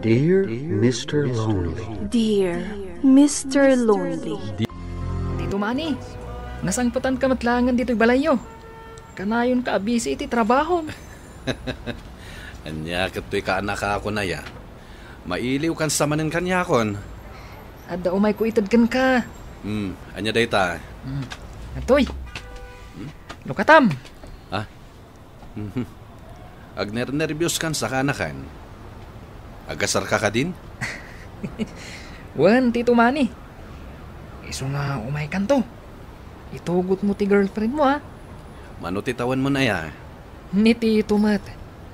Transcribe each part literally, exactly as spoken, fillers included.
Dear Mister Lonely. Dear Mister Lonely. Tito Manny, nasangpetanka met laengen ditoy balayyo. Kanayonka a busy iti trabahom. Ania ket toy kaanakakon aya? Mailiwkansa manen kaniakon. Adda umayko ited kenka. Hmm, ania dayta? Hmm. Adtoy. Hmm? Lukatam. Ah? Agnernerbioskansa kaanakan? Agkasarka kadin? Wen, Tito Manny. Isu nga umaykanto. Itugotmo ti girlfriendmo, a. Mano ti tawenmon aya? Ni Tito met.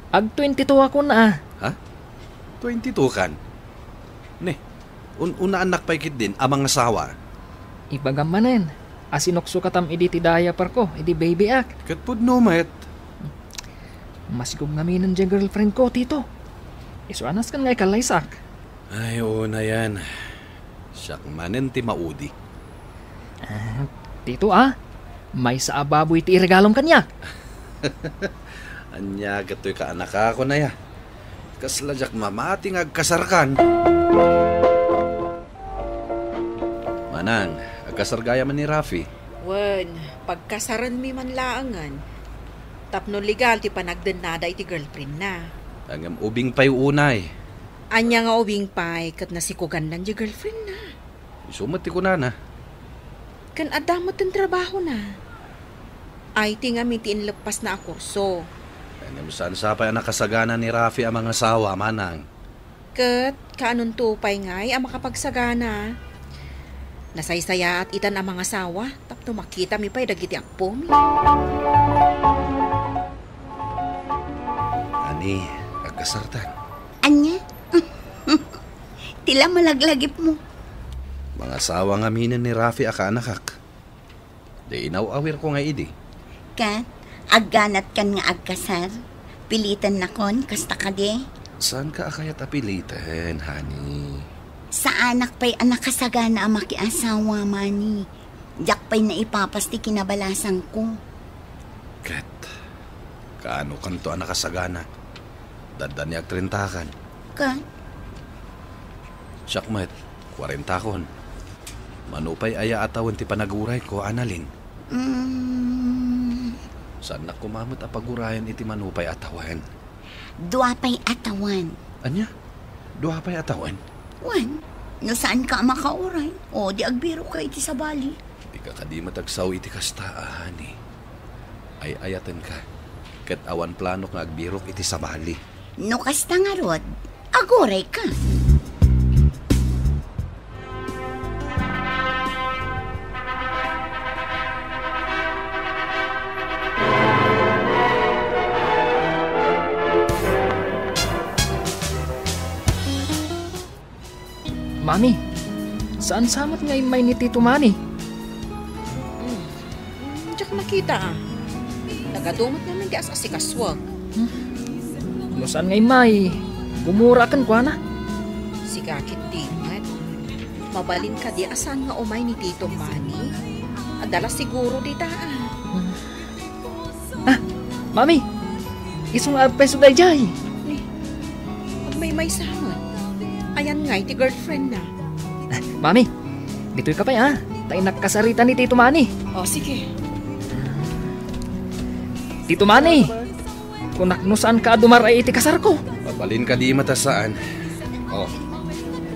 Ag twenty-two akon, a. Ha? Twenty-two kan? Ne, un-unaannak pay ketdin a mangasawa. Ibagam manen a sinuksukatam idi ti diaperko idi baby-ak. Ket pudno met. Masigog ngaminen diay girlfriendko, Tito. Isu a nasken nga ikallaysak. Ay, unayan. Siak manen ti maudi. Ah, Tito, a. Maysa a baboy ti iregalom kaniak. Ania ket toy kaanakakon aya? Kasla diak mamati nga agkasarkan. Manang, agkasar gayam ni Rafi? Wen, pagkasarenmi man laengen. Tapno legal ti panagdennada iti girlfriendna. Ngem ubing pay unay. Ania nga ubing pay ket nasikugandan diay girlfriendna? Isu met ti kunana. Ken adda met ti trabahona. I T ngamin ti inleppasna a kurso. Ngem saan sa pay a nakasagana ni Rafi a mangasawa, Manang? Ket kaanonto pay ngay a makapagsagana? Nasaysayaat itan a mangasawa tapno makitami pay dagiti appomi. Ani, agkasartan. Ania? Ti la malaglagipmo. Mangasawa ngaminen ni Rafi a kaanakak. Di inaw-awirko nga idi. Ket, agganatkan nga agkasar? Pilitennakon, kasta kadi? Saanka a kayat a piliten, honey? Saanak pay a nakasagana a makiasawa, Manny. Diak pay naipapas ti kinabalasangko. Ket, kaanokanto a nakasagana? Dadda ni agtrintakan. Ket? Siak met, kuarentakon. Mano pay aya a tawen ti panagurayko, Annalyn? Mm. Saannak koma met a pagurayen iti mano pay a tawen. Dua pay a tawen. Ania? Dua pay a tawen? Wen, no saanka a makauray, o di agbirokka iti sabali. Dika kadi met agsao iti kasta, honey. Ay-ayatenka, ket awan planok nga agbirok iti sabali. No kasta ngarud, agurayka. Mami, saan sa met nga immay ni Tito Manny? Hmm. Hmm, diak nakita, a. Nagadu met ngamin ti as-asikasuak. Hmm. No saan nga immay, gumura kenkuana. Sika ketdi met. Mabalin kadi a saan nga umay ni Tito Manny? Adda la siguro dita, a. Hmm. Ah, Mami! Isu nga agpayso daydiay. Ni, agmaymaysa met. Ayan ngay ti girlfriendna. Ah, Mami, ditoyka pay, a. Ta innak kasarita ni Tito Manny. O, sige. Tito Manny, kunak no saanka a dumar-ay iti kasarko. Mabalin kadi met a saan. O,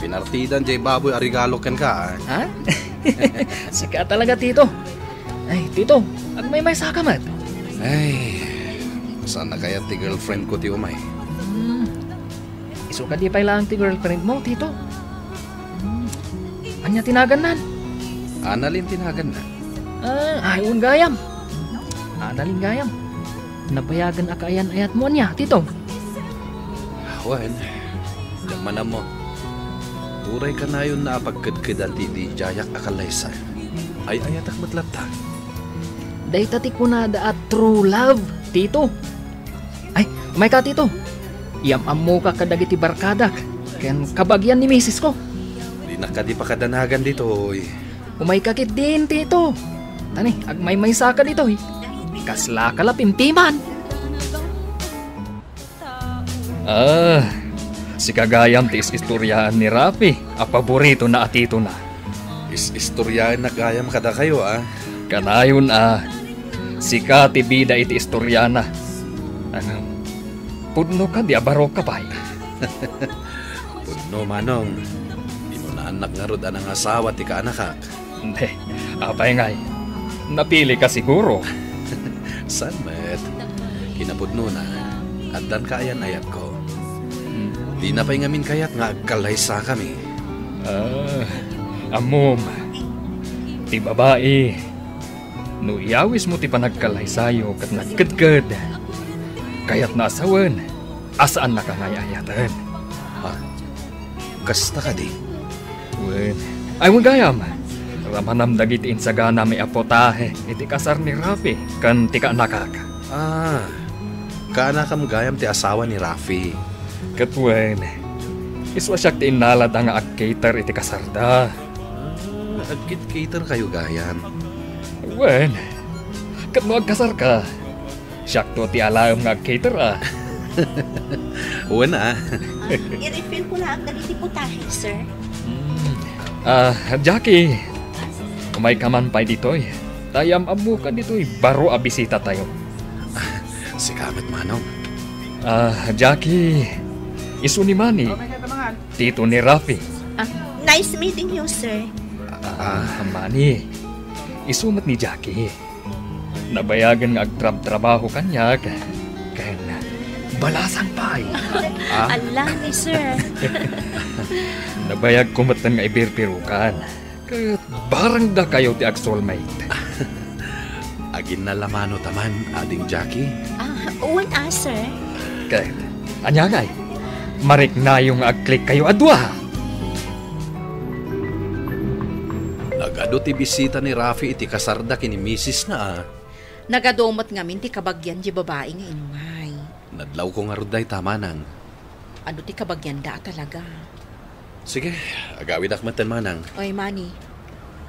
pinartidan diay baboy a regalo kenka, a. Ha? Sika talaga, Tito. Ay, Tito, agmaymaysaka met. Ay, saan a kayat ti girlfriend ko ti umay? Hmm. Isu kadi pay laeng ti girlfriend mo, Tito? Hmm. Ania ti nagannan? Annalyn ti naganna. Ah, ay, wen gayam. Annalyn gayam. Nabayagen a kaayan-ayatmo ania, Tito? Wen, diak man ammo. Uray kanayonna a pagkedkedan ti idiayak a kallaysa. Ay-ayatak met latta. Dayta ti kunada a true love, Tito. Ay, umayka, Tito. Iyam-ammoka kadagiti barkadak ken kabagian ni misisko. Dinak kadi pakadanagan ditoy. Umayka ketdin, Tito. Tani, agmaymaysaka ditoy. Kaslaka la pimpiman. Ah, Sika gayam ti is-istoriaan ni Rafi a paboritona a titona. Is-istoriaennak gayam kadakayo, a. Kanayon a, sika ti bida iti istoriana. Ano, pudno kadi a baroka pay? Pudno, Manong. Inunaannak ngarud a nangasawa ti kaanakak. Hindi. Apay ngay? Napili ka siguro. Saan met? Kinapudnona, addan kaayan-ayatko. Hmm. Dina pay ngamin kayat nga agkallaysakami. Ah, ammom, ti babai, no iyawismo ti panagkallaysayo ket nagkedked, kayatna a sawen a saannaka nga ay-ayaten. Ha? Kasta kadi? Wen. Ay, wen gayam. Ramanam dagiti insaganami a putahe iti kasar ni Rafi ken ti kaanakak. Ah, kaanakam gayam ti asawa ni Rafi. Ket wen, isu a siak ti innalada nga ag-cater iti kasarda. Ah, ag-cater kayo gayam? Wen, ket no agkasarka, siakto ti alaem nga ag-cater, a. Wen, a. Ah, i-refill ko laeng dagiti putahe, sir. Hmm. Ah, Jackie, umayka man pay ditoy. Ta yam-ammoka ditoy baro a bisitatayo. Sika met, Manong. Ah, Jackie, isu ni Manny, tito ni Rafi. Ah, nice meeting you, sir. Ah, Manny, isu met ni Jackie. Nabayagen nga agtrabtrabaho kaniak, ken balasang pay. Ah? Ala ni sir. Nabayagko metten nga ibirbirukan. Ket barang dakayo ti ag-soulmate. Aginnalamano ta man, Ading Jackie? Ah, wen a, sir. Ket, ania ngay? Mariknayo nga ag-click kayo a dua. Nagadu ti bisita ni Rafi iti kasarda ken ni misisna, a. Nagadu met ngamin ti kabagian ti babai nga immay. Nadlawko ngarud dayta, Manang. Adu ti kabagianda a talaga. Sige, agawidak metten, Manang. Oy, Manny,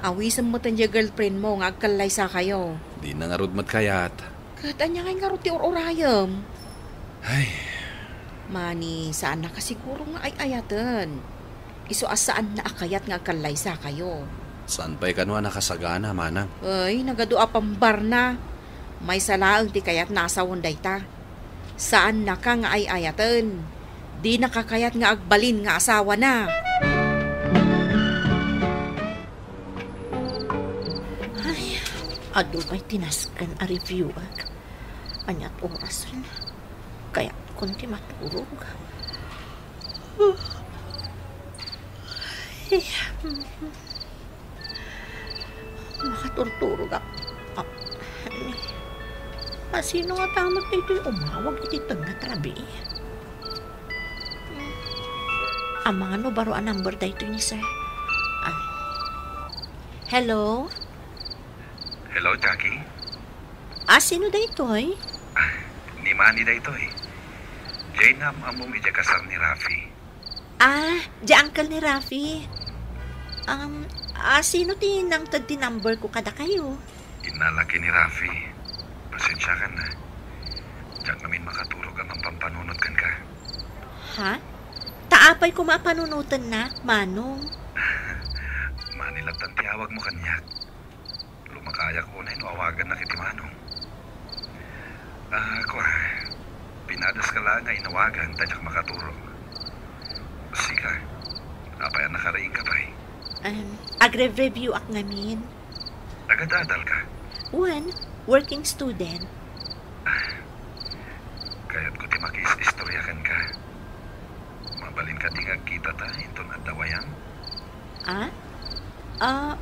awisem metten diay girlfriend mo nga agkallaysakayo. Dina ngarud met kayat. Ket ania ngay ngarud ti ur-urayem? Ay. Manny, saannaka siguro nga ay-ayaten. Isu a saanna a kayat nga agkallaysakayo. Saan pay kano a nakasagana, Manang? Ay, nagadu a pambarna. Maysa laeng ti kayatna a sawen dayta. Saannaka nga ay-ayaten. Dinaka kayat nga agbalin nga asawana. Ay, adu pay ti nasken a review-ek. Ania't orasen? Kayatkon ti maturog. Ay. Makaturturog a, a, a, sino nga tamat daytoy umawag iti tengnga ti rabii? Amangan no baro a number daytoy ni sir. Ah. Hello? Hello, Jackie? Ah, sino daytoy? Ah, ni Manny daytoy. Jay, naam-ammom idiay kasar ni Rafi. Ah, di uncle ni Rafi. Um, ah, sino ti nangted ti number ko kadakayo? Innalaki ni Rafi. Pasensiakan na. Diak ngamin makaturog a mampampanunot kenka. Ha? Ta apay koma a panunotenna, Manong? Manny lattan ti awagmo kaniak. Lumakayak unay no awagannak iti Manong. Ah, kua, pinadas ka laeng nga inawagan ta diak makaturog. Sika, apay a nakariingka pay? Um, agre-review-ak ngamin. Agad-adal ka? Wen, working student. Ah, kayatko ti makiis-istorya kenka. Mabalin kadi nga agkitata inton adda awayan? Ah? Ah,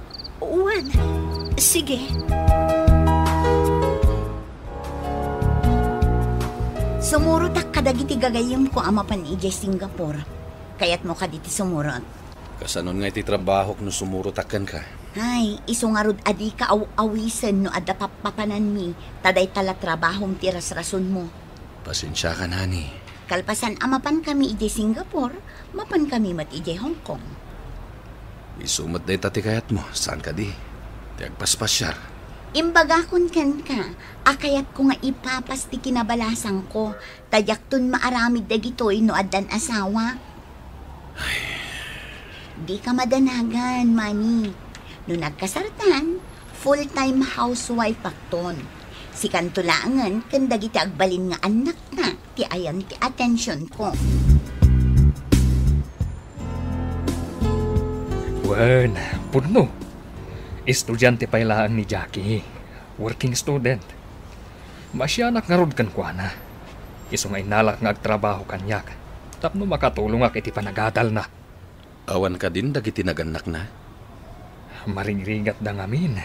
wen. Sige. Sumurotak kadagiti gagayyemko a mapan idiay Singapore. Kayatmo kadi ti sumurot? Kasanon nga iti trabahok no sumurotak kenka? Ay, isu ngarud a dika aw-awisen no adda pappapananmi, ta dayta la trabahom ti rasrasonmo. Pasensiakan, honey. Kalpasan a mapankami idiay Singapore, mapankami met idiay Hong Kong. Isu met dayta ti kayatmo, saan kadi? Ti agpaspasiar. Imbagakon kenka a kayatko nga ipapas ti kinabalasangko, ta diakton maaramid dagitoy no addan asawa. Dika madanagan, Manny. No nagkasartan, full-time housewife akton. Sikanto laengen ken dagiti agbalin nga annakna ti ayan ti atensionko. Wen, pudno. Estudiante pay laeng ni Jackie. Working student. Maasianak ngarud kenkuana. Isu nga innalak nga agtrabaho kaniak tapno makatulongak iti panagadalna. Awan kadin dagiti nagannakna? Marigrigatda ngamin.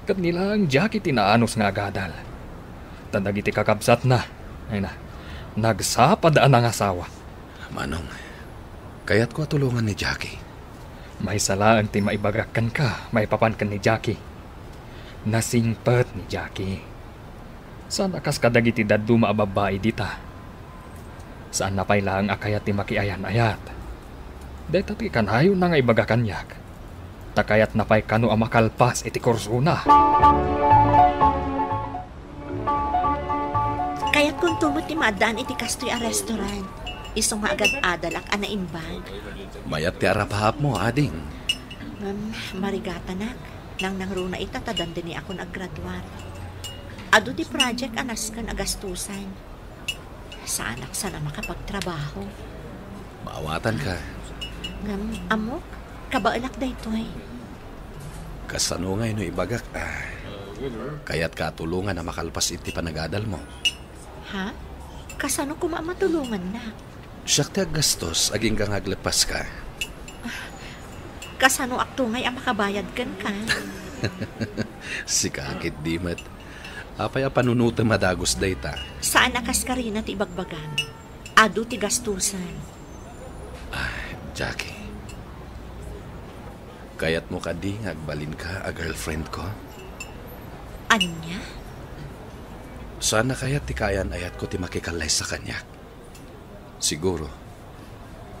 Ket ni laeng Jackie ti naanus nga agadal. Ta dagiti kakabsatna, ay na, nagsapad a nangasawa. Manong, kayatko a tulongan ni Jackie. Maysa laeng ti maibagak kenka maipapan ken ni Jackie. Nasingpet ni Jackie. Saan a kas kadagiti dadduma a babbai dita. Saanna pay laeng a kayat ti makiayan-ayat. Dayta ti kanayonna nga ibaga kaniak. Ta kayatna pay kano a makalpas iti kursona. Kayatkonto met ti maaddaan iti kastoy a restaurant. Isu nga agad-adalak a naimbag. Mayat ti arapaapmo, ading. Ngem, marigatanak. Nangnangruna ita ta dandaniakon aggraduar. Adu ti project a nasken a gastusan. Saanak saan a makapagtrabaho. Maawatanka. Ngem, ammok, kabaelak daytoy. Kasano ngay no ibagak a kayatka a tulongan a makalpas iti panagadalmo? Ha? Kasano koma a matulongannak? Siak ti aggastos, agingga nga agleppaska. Kasanoakto ngay a makabayad kenka? Sika ketdi met. Apay a panunotem a dagus dayta? Saan a kas karina ti ibagbagam. Adu ti gastusan. Ah, Jackie. Kayatmo kadi nga agbalinka a girlfriendko? Ania? Saan a kayat ti kaayan-ayatko ti makikallaysa kaniak? Siguro,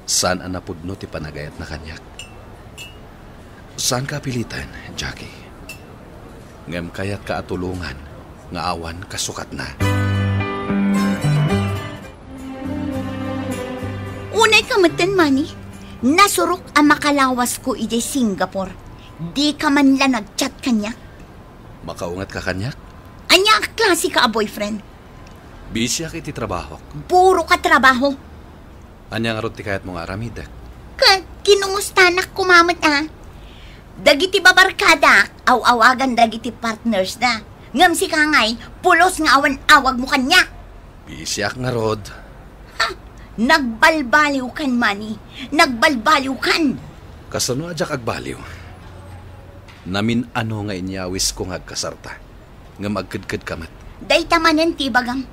saan a napudno ti panagayatna kaniak. Saanka a piliten, Jackie. Ngem kayatka a tulongan nga awan kasukatna. Unayka metten, Manny. Nasurok a makalawasko idiay Singapore. Dika man la nag-chat kaniak. Makaungatka kaniak? Ania a klaseka a boyfriend? Busyak iti trabahok. Puro ka trabaho. Ania ngarud ti kayatmo nga aramidek? Ket kinumustanak koma met a. Dagiti babarkadak, aw-awagan dagiti partnersda. Ngem sika ngay, pulos nga awan awagmo kaniak. Busyak ngarud. Ha? Nagbalbaliwkan, Manny. Nagbalbaliwkan. Kasano a diak agbaliw? Namin-ano nga inyawisko nga agkasarta, ngem agkedkedka met. Dayta manen ti ibagam.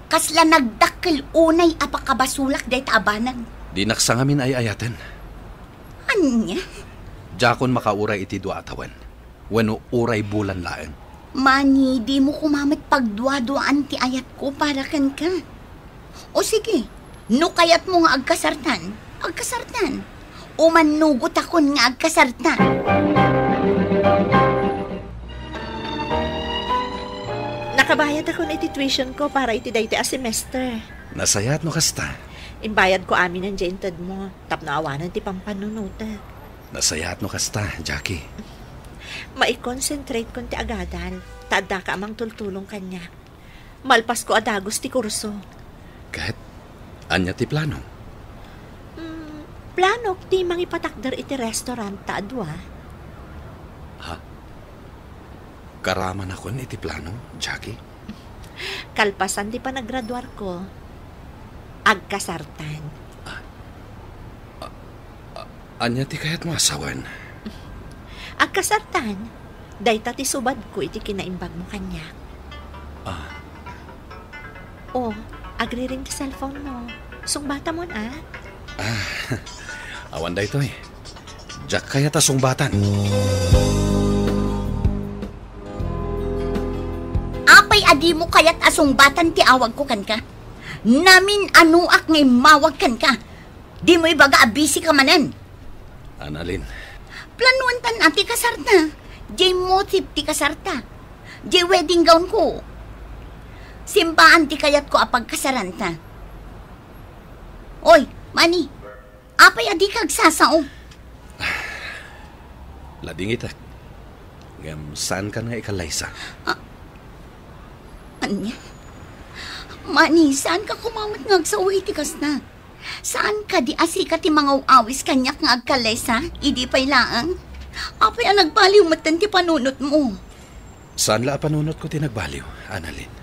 Kasla nagdakkel unay a pakabasolak dayta a banag. Dinak sangamin ay-ayaten. Ania? Diakon makauray iti dua a tawen. Wenno uray bulan laeng. Manny, dimo koma met pagduaduaan ti ayatko para kenka. O sige, no kayatmo nga agkasartan, agkasartan. Umannugotakon nga agkasarta. Nakabayadakon iti tuitionko para iti daytoy a semester. Nasayaat no kasta. Imbayadko aminen diay intedmo, tapno awanen ti pampanunotek. Nasayaat no kasta, Jackie. Maikoncentrateko ti agadal, ta addaka a mangtultulong kaniak. Malpasko a dagus ti kurso. Ket, ania ti plano? Mm, planok ti mangipatakder iti restaurant ta a dua. Ha? Karamanakon iti plano, Jackie? Kalpasan ti panagraduarko, agkasartan. Ah, ah, ah, ania ti kayatmo a sawen? Agkasartan, dayta ti subadko iti kinaimbagmo kaniak. Ah. Oh, agriring ti cellphone mo. Sungbatamon, a? Ah, awan daytoy. Diak kayat a sungbatan. Apay a dimo kayat a sungbatan ti awagko kenka? Namin-anoak nga immawag kenka. Dimo ibaga a busy ka manen. Annalyn. Planuantan a ti kasarta. Diay motif ti kasarta. Diay wedding gown ko. Simbaan ti kayatko a pagkasaranta. Oy, Manny, apay a dika agsasao? Ladingitek. Ngem saankan nga ikallaysa. Ah, ania? Mani, saanka koma met nga agsao iti kasta? Saan kadi a sika ti mangaw-awis kaniak nga agkallaysa? Idi pay laeng? Apay a nagbaliw metten ti panunotmo? Saan la a panunotko ti nagbaliw, Annalyn.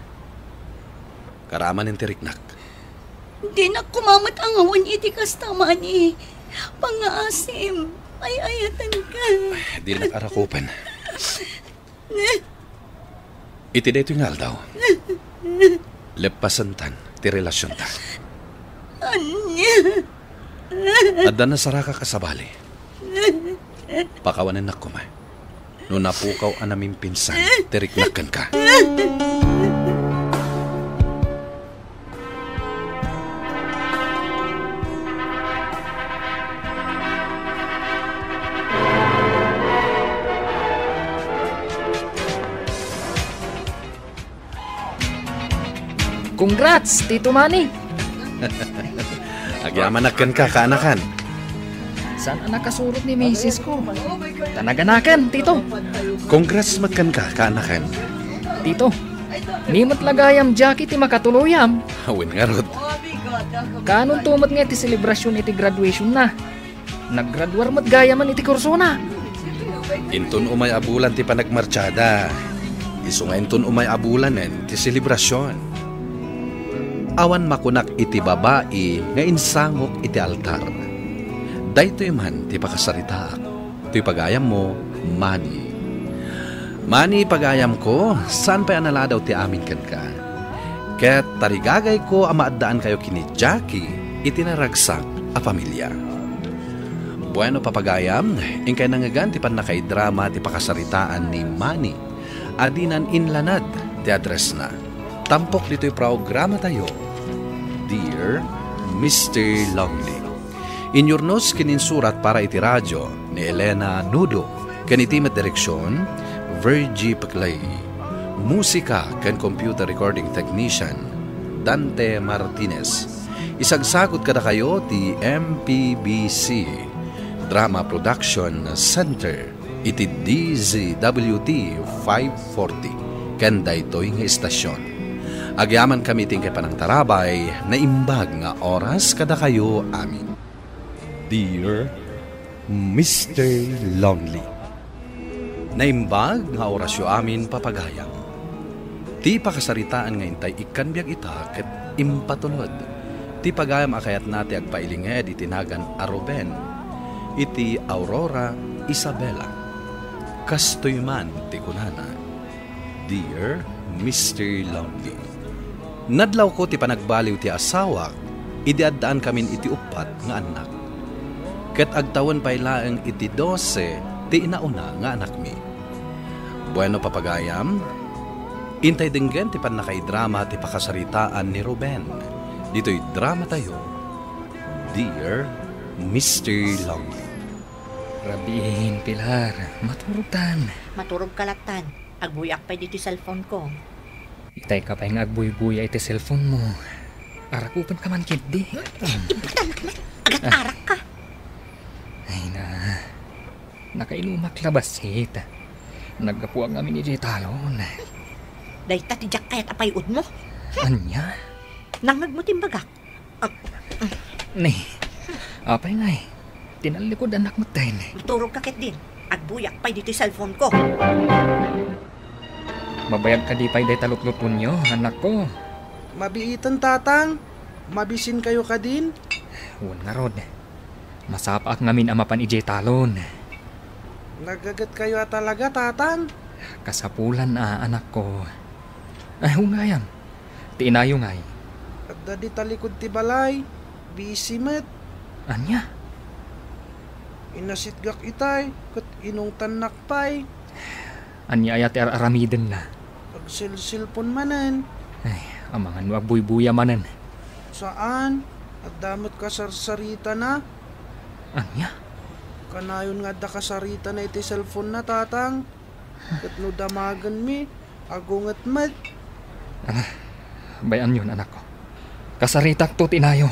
Karamanen ti riknak. Dinak koma met angawen iti kasta, Mani. Pangngaasim, ay-ayatenka. Ay, dinak arakupen. Iti daytoy nga aldaw, leppasentan ti relasionta. Ania? Adda nasarakak a sabali. Pakawanennak koma no napukaw a namimpinsan ti riknak kenka. Congrats, Tito Manny! Agyamanak kenka, kaanakan. Saan a nakasurot ni misis ko? Ta naganakan, Tito. Congrats met kenka, kaanakan. Tito, ni met la gayam Jackie ti makatuluyam. Awen ngarud. Kaanonto met nga iti selebrasion iti graduation na? Naggraduar met gayamen iti kursona. Inton umay a bulan ti panagmartiada, isu nga inton umay a bulanen ti selebrasion. Awan makunak iti babai nga insangok iti altar. Daytoy man ti pakasaritaak. Toy pagayammo, Manny. Manny, pagayamko, saan pay a naladaw ti amin kenka. Ket tarigagayko a maaddaankayo ken ni Jackie iti naragsak a familia. Bueno, papagayam, inkay nangngegan ti pannakaidrama ti pakasaritaan ni Manny a dinan inlanad ti addressna. Tampok ditoy programatayo, Dear Mister Lonely. Inyurnos ken insurat para iti radio ni Elena Nudo, ken iti met direksion, Virgie Peclay. Musika ken computer recording technician, Dante Martinez. Isagsagut kadakayo ti M P B C Drama Production Center iti D Z W T five forty ken daytoy nga istasion. Agyamankami iti inkay panangtarabay, naimbag nga oras kadakayo amin. Dear Mister Lonely. Naimbag nga orasyo amin, papagayam. Ti pakasaritaan nga intay ikkan biag ita ket impatulod ti pagayam a kayatna ti agpailinged iti nagan a Ruben iti Aurora Isabela. Kastoy man ti kunana, Dear Mister Lonely. Nadlawko ti panagbaliw ti asawak idi addaankamin iti uppat nga annak. Ket agtawen pay laeng iti dose ti inauna nga anakmi. Bueno, papagayam, intay denggen ti pannakaidrama ti pakasaritaan ni Ruben ditoy dramatayo, Dear Mister Lonely. Rabiin, Pilar. Maturogtan. Maturogka lattan. Agbuyak pay ditoy cellphone ko. Itay ka pay nga agbuybuya iti cellphone mo. Arakupenka man ketdi. Ibagak met, agat-arakka. Ay na. Nakainumak la bassit. Naggapuak ngamin idiay talon. Dayta ti diak kayat a pay-odmo. Ania? Nangngegmo ti imbagak. Ag- Ni, apay ngay? Tinallikod annak metten. Maturogka ketdin. Agbuyak pay ditoy cellphone ko. Mabayag kadi pay dayta lutlutonyo, annakko? Mabiiten, Tatang. Mabisinkayo kadin? Wen ngarud. Masapaak ngamin a mapan idiay talon. Nagagetkayo a talaga, Tatang? Kasapulan a, anakko. Ay, wen gayam. Ti inayo ngay? Adda di talikod ti balay. Busy met. Ania? Inasitgak itay, ket inungtannak pay. Ania aya ti ar-aramidenna? Agselselpon manen. Ay, amangan no agbuybuya manen. Saan, adda met kasarsaritana. Ania? Kanayon nga adda kasaritana iti cellphone na, Tatang. Ket no damagenmi, agunget met. Ah, bay-anyon, anakko. Kasaritakto ti inayo.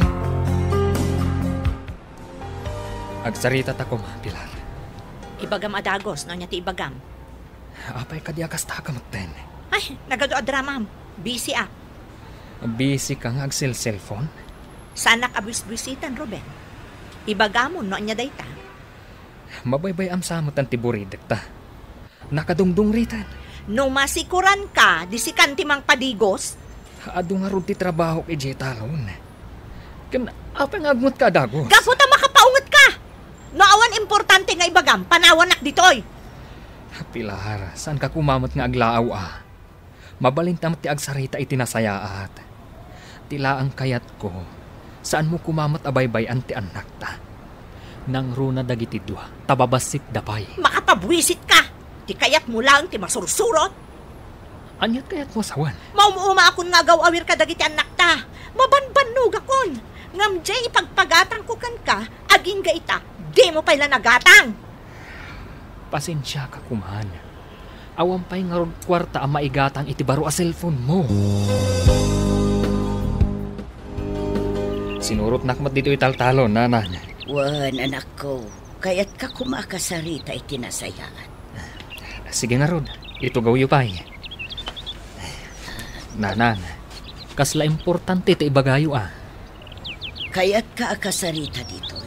Agsarita ta koma, Pilar. Ibagam a dagus no ania ti ibagam. Apay kadi a kasta ka metten? Ay, nagadu a dramam. Busy ak. Busy ka nga agselselpon? Saanak a buisbuisitan, Ruben. Ibagamon no ania dayta. Mabaybay-am sa metten ti buridekta. Nakadungdungriten. No masikuran ka, di sikan ti mangpadigus? Adu ngarud ti trabahok idiay talon. Ken apay nga agunggot ka a dagus? Gapu ta makapaunget ka! No awan importante nga ibagam, panawanak ditoy! Pilar, saan ka koma met nga aglaaw a? Mabalinta met ti agsarita iti nasayaat. Ti laeng kayatko, saanmo koma met a baybay-an ti annakta. Nangruna dagiti dua, ta babassit da pay. Makapabuisit ka! Ti kayatmo laeng ti masursurot? Aniat kayatmo a sawen? Maum-umaakon nga agaw-awir kadagiti annakta. Mabanbannogakon. Ngem diay ipagpagatangko kenka, agingga ita, dimo pay la nagatang. Pasensiaka koman. Awan pay ngarud kuarta a maigatang iti baro a cellphone mo. Sinurotnak met ditoy taltalon, Nanang. Wen, anakko, kayatka koma a kasarita iti nasayaat. Sige ngarud, itugawyo pay. Nanang, kasla importante ti ibagayo a. Kayatka a kasarita ditoy.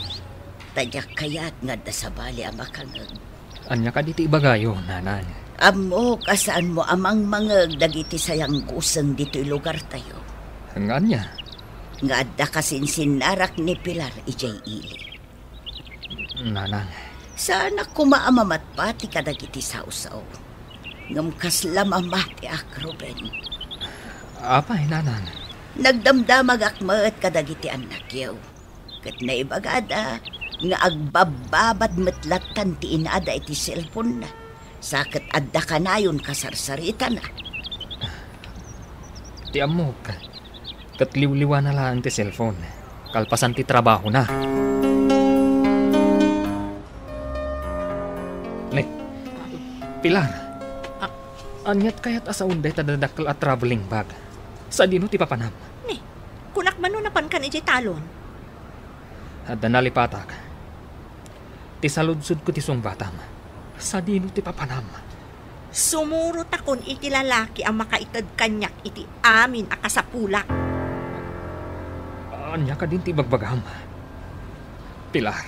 Ta diak kayat nga adda sabali a makangeg. Ania kadi ti ibagayo, Nanang? Ammok a saanmo a mangmangeg dagiti sayangguseng ditoy lugartayo. Nga ania? Nga adda kasinsinnarak ni Pilar idiay ili. Nanang. Saanak koma a mamatpati kadagiti sawsaw. Ngem kasla mamatiak, Ruben. Apay, Nanang? Nagdamdamagak met kadagiti annakyo. Ket naibagada nga agbabbabat met lattan ti inada iti cellphone-na. Sa ket adda kanayon kasarsaritana. Ti ammok, ket liwliwana laeng ti cellphone, kalpasan ti trabahona. Ne, Pilar, a-, aniat kayat a sawen dayta dadakkel a traveling bag? Sadino ti papanam? Ne, kunak man no napankan idiay talon. Adda nalipatak. Ti saludsodko ti sungbatam. Sadino ti papanam? Sumurotakon iti lalaki a makaited kaniak iti amin a kasapulak. Ania kadin ti ibagbagam? Pilar,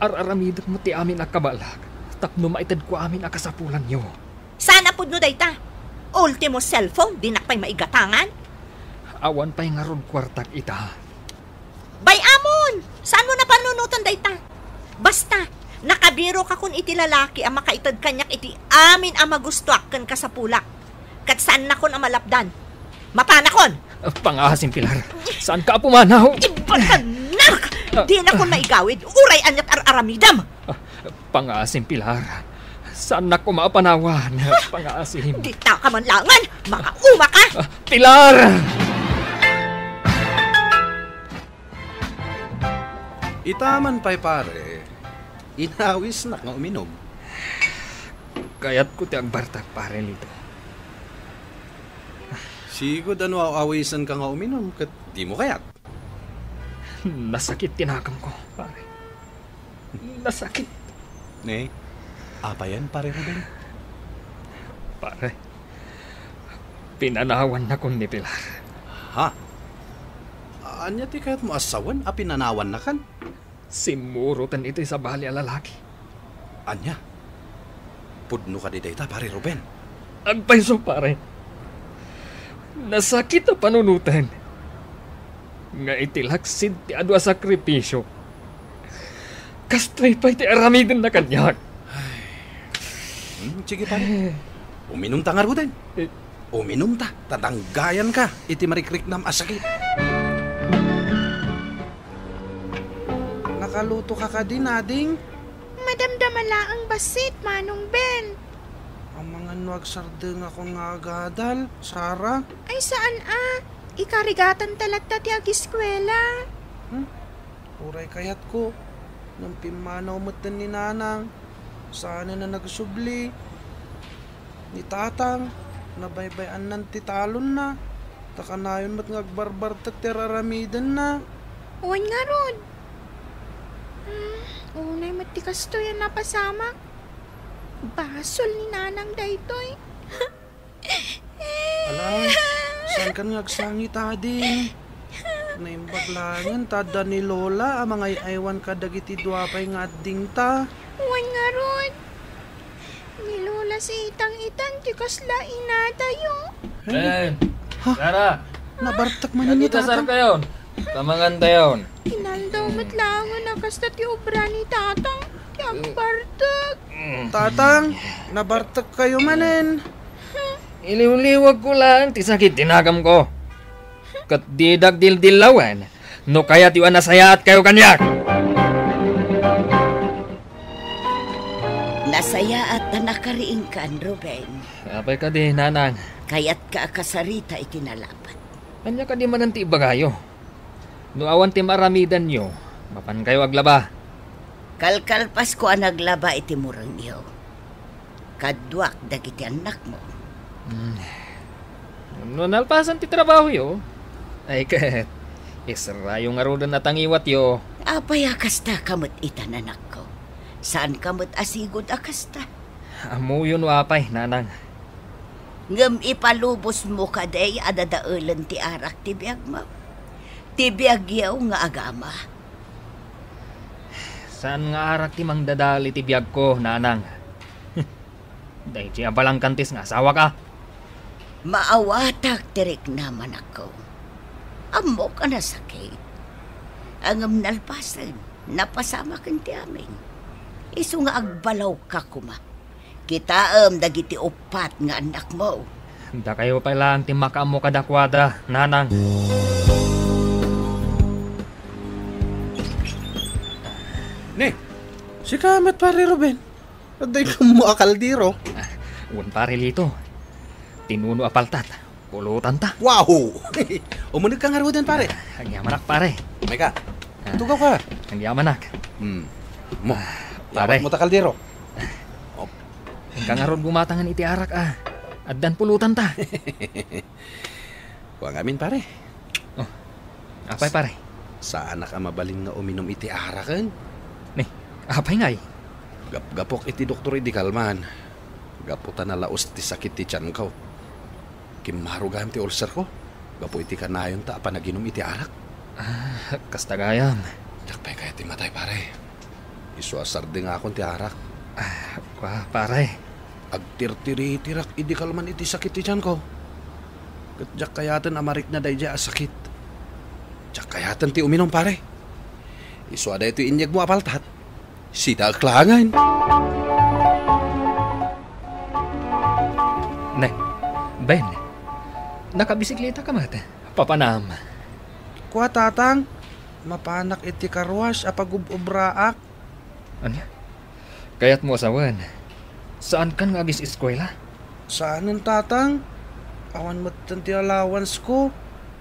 ar-aramidek met ti amin a kabaelak tapno maitedko amin a kasapulanyo. Saan a pudno dayta? Ultimo cellphone, dinak pay maigatangan? Awan pay ngarud kuartak ita. Bay-amon! Saanmo a panunoten dayta? Basta, nakabirokakon iti lalaki a makaited kaniak iti amin a magustoak ken kasapulak. Ket saannakon a malapdan. Mapanakon! Pangaasim, Pilar. Saanka a pumanaw. Ibatanak! Dinakon maigawid, uray aniat ar-aramidem! Pangaasim, Pilar. Saannak koma a panawan. Pangaasim. Dita ka man laengen! Makauma ka! Ah, Pilar! Ita man pay, pare, inawisnak nga uminum. Kayatko ti agbartak, pare Lito. Sigud a no aw-awisenka nga uminum ket dimo kayat. Nasakit ti naganko, pare. Nasakit. Ne, apayen, pare Ruben? Pare, pinanawannakon ni Pilar. Ha? Ania ti kayatmo a sawen a pinanawannakan? Simmuroten iti sabali a lalaki. Ania? Pudno kadi dayta, pare Ruben? Agpayso, pare. Nasakit a panunoten. Nga iti laksid ti adu a sakripisio, kastoy pay ti aramidenna kaniak. Hmm, sige, pare. Uminumta ngaruden. Eh. Uminumta, ta danggayanka iti marikriknam a sakit. Nakalutoka kadi, Nading? Madamdama laeng bassit, Manong Ben. Amangan no agsardengakon nga agadal, Sara? Ay, saan a. Ikarigatanta latta ti agiskuela. Hmm? Uray kayatko, ngem pimmanaw metten ni Nanang. Saanen a nagsubli. Ni Tatang, nabaybay-annan ti talonna, ta kanayon met nga agbarbartek ti ar-aramidenna. Wen ngarud. Hmm, unay met ti kastoy a napasamak. Basol ni Nanang daytoy. Ala, saankan nga agsangit, ading? Naimbag laengen ta adda ni Lola a mangay-aywan kadagiti dua pay nga addingta. Wen ngarud, ni Lola Sitang itan ti kasla inatayo. Eh, Ha? Sara, Nabartek manen ni Tatang. Kayon. Tamangan tayon. Inaldaw met laengen a kasta ti obra ni Tatang ti agbartek. Tatang, nabartek kayo manen. Iliwliwagko laeng ti sakit ti nakamko. Ket didak dildillawen no kayatyo a nasayaat kayo kaniak. Nasayaat ta nakariingkan, Ruben. Apay kadi, Nanang? Kayatka a kasarita iti nalapat. Ania kadi manen ti ibagayo? No awan ti maaramidanyo, mapankayo aglaba. Kalkalpasko a naglaba iti murengyo. Kaduak dagiti annakmo. Hmm. No nalpasan ti trabahoyo, ay ket, israyo ngaruden a tangiwatyo. Apay a kasta ka met itan, anakko? Saanka met a sigud a kasta? Ammoyo no apay, Nanang. Ngem ipalubosmo kadi a dadaelen ti arak ti biagmo? Ti biagyo nga agama. Saan nga arak ti mangdadael iti biagko, Nanang? Daydi a balangkantis nga asawaka. Maawatak ti riknam, anakko. Ammok a nasakit. Ngem nalpasen, napasamaken ti amin. Isu nga agbalawka koma. Kitaem dagiti uppat nga annakmo. Dakayo pay laeng ti makaammo kadakuada, Nanang. Ne, sika met, Pare Ruben. Adda ikammo a kaldero. Ah, wen, Pare Lito. Ti nuno a paltat. Pulotanta. Wow! Umunegka ngaruden, pare. Ah, agyamanak, pare. Mayka. Ah. Tugaw ka. Agyamanak. Hmm. Mo. Ah, pare. Yawatmo ta kaldero. Op. Inka ngarud bumatangan iti arak, ah. Addan pulotanta. Kua ngamin, pare. Oh. Apay, pare? Saanak a mabalin nga uminum iti araken. Ni, apay ngay? Gapgapok iti doktor idi kalman. Gapu ta nalaus ti sakit ti tianko. Kimmaro gayam ti ulcerko gapu iti kanayonta a panaginum iti arak. Ah, kasta gayam. Diak pay kayat ti matay, pare. Isu a sardengakon ti arak. Ah, kua, pare. Agtirtiritirak idi kalman iti sakit ti tianko. Ket diak kayaten a marikna daydiay a sakit. Diak kayaten ti uminum, pare. Isu a daytoy inyegmo a paltat. Sitaek laengen. Ne, Ben, nakabisikleta ka met. Papanam. Kua, Tatang, mapanak iti car wash a pagub-ubraak. Ania? Kayatmo a sawen, saankan nga agis-eskuela? Saanen, Tatang. Awan metten ti allowance ko.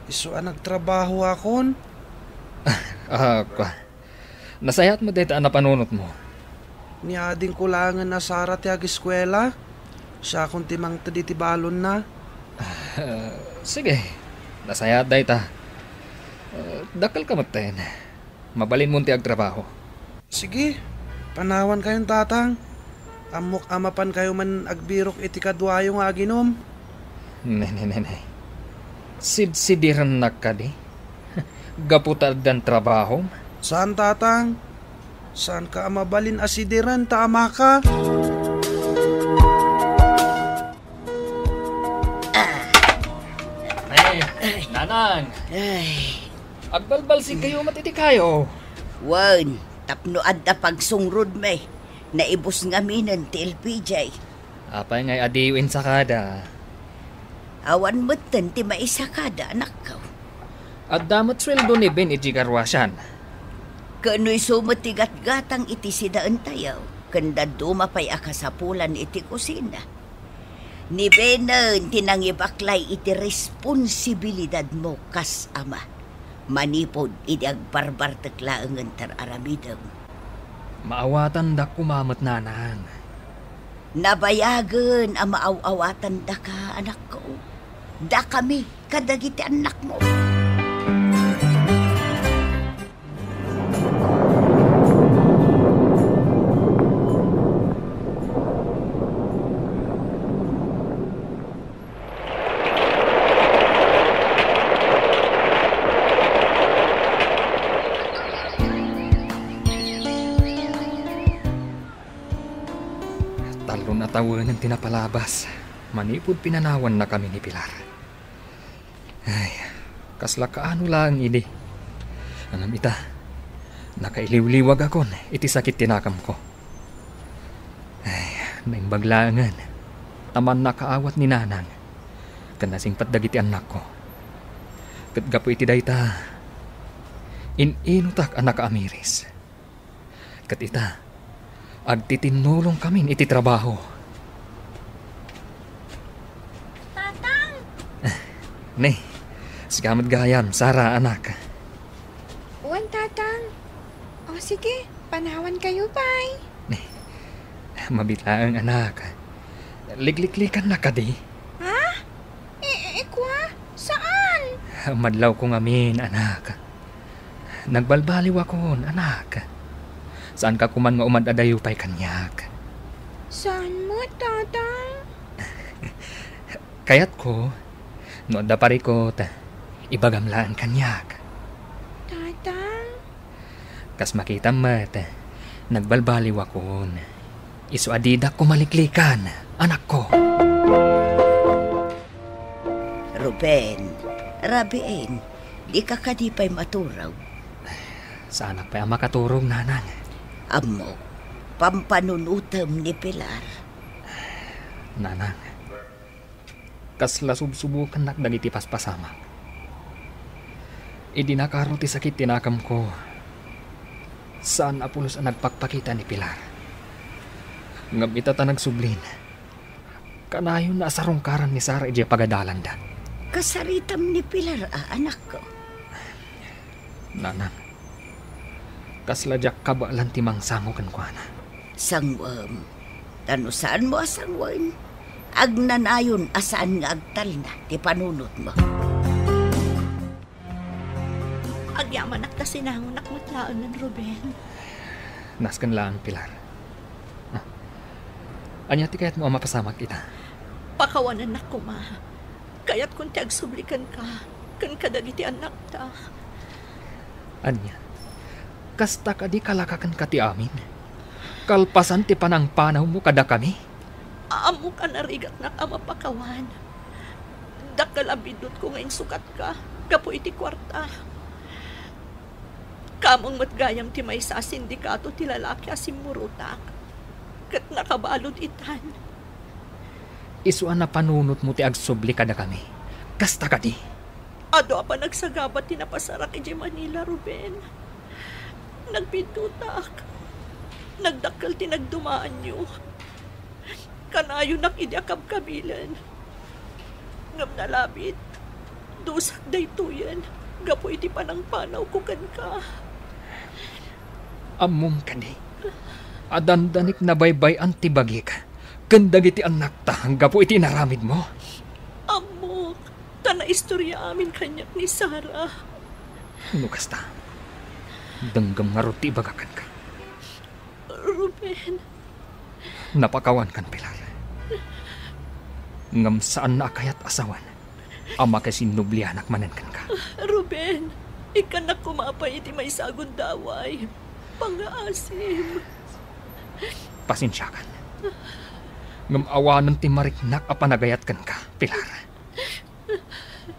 Isu a nagtrabahoakon. Ah, kua. Nasayaat met dayta a napanunotmo. Ni adingko laengen a Sara ti agiskuela. Siakon ti mangted iti balonna. Ah, sige. Nasayaat dayta. Ah, dakkelka metten. Mabalinmon ti agtrabaho. Sige. Panawankayon, Tatang. Ammok a mapankayo man agbirok iti kaduayo nga aginum. Ne, ne, ne, ne. Sidsidirennak kadi? Gapu ta addan trabahom? Saan, Tatang. Saanka a mabalin a sidiren ta amaka. Ay, Nanang. Ay. Agbalbalsigkayo met iti kayo. Wen, tapno adda pagsungrodmi, naibus ngaminen ti L P G. Apay ngay a diyo insakada? Awan metten ti maisakada, anakko. Adda met sueldo ni Ben iti garwasan. Ken no isu met ti gatgatang iti sidaentayo, ken dadduma pay a kasapulan iti kusina. Ni Benen ti nangibaklay iti responsibilidadmo kas ama, manipud idi agbarbartek laengen ti ar-aramidem. Maawatandak koma met, Nanang. Nabayagen a maaw-awatandaka, anakko. Dakami kadagiti annakmo. Tawengen ti napalabas manipud pinanawannakami ni Pilar. Ay, kasla kaano laeng idi. Ngem ita, nakailiwliwagakon iti sakit ti nakemko. Ay, naimbag laengen ta mannakaawat ni Nanang ken nasingpet dagiti annakko. Ket gapu iti dayta, in-inutak a nakaamiris. Ket ita, agtitinnulongkamin iti trabaho. Tatang! Ne, sika met gayam, Sara, anak. Wen, Tatang. O, sige, panawankayo pay. Ne, mabiit laeng, anak. Likliklikannak kadi? Ha? I-, ikwa? Saan? Madlawko ngamin, anak. Nagbalbaliwakon, anak. Saanka koman nga umad-adayo pay kaniak? Saan met, Tatang? Kayatko, no adda parikut, ibagam laeng kaniak. Tatang? Kas makitam met, nagbalbaliwakon. Isu a didak kumaliklikan, anakko. Ruben, rabiin, dika kadi pay maturog? Saanak pay a makaturog, Nanang. Ammok, pampanunutem ni Pilar. Nanang, kasla subsubukannak dagiti paspasamak. Idi nakaro ti sakit ti nakemko, saan a pulos a nagpakpakita ni Pilar. Ngem ita ta nagsublin, kanayon a sarungkaran ni Sara idiay pagadalanda. Kasaritam ni Pilar a, anakko? Nanang, kasla diak kabaelan ti mangsango kenkuana. Sanguem, ta no saanmo a sanguen, agnanayon a saan nga agtalna ti panunotmo. Agyamanak ta sinangonak met laengen, Ruben. Nasken laeng, Pilar. Ah, ania ti kayatmo a mapasamak ita? Pakawanennak koma. Kayatkon ti agsubli kenka, ken kadagiti annakta. Ania? Kasta kadi kalaka kenka ti amin? Kalpasan ti panangpanawmo kadakami? Ammok a narigatnak a mapakawan. Dakkel a biddutko nga insukatka gapu iti kuarta. Kameng met gayam ti maysa a sindikato ti lalaki a simmurotak, ket nakabalud itan. Isu a napanunotmo ti agsubli kadakami. Kasta kadi? Adu a panagsagaba ti napasarak idiay Manila, Ruben. Nagbiddutak. Nagdakkel ti nagdumaanyo. Kanayonak idi a kabkabilen. Ngem nalabit, dusak daytoyen gapu iti panangpanawko kenka. Ammom kadi a dandanik nabaybay-an ti bagik ken dagiti annakta gapu iti inaramidmo? Ammok, ta naistorya amin kaniak ni Sara. No kasta, denggem ngarud ti ibagak kenka. Ruben. Napakawankan, Pilar. Ngem saanna a kayat a sawen a makisinnublianak manen kenka. Ruben, ikkannak koma pay iti maysa a gundaway. Pangngaasim. Pasensiakan. Ngem awanen ti mariknak a panagayat kenka, Pilar.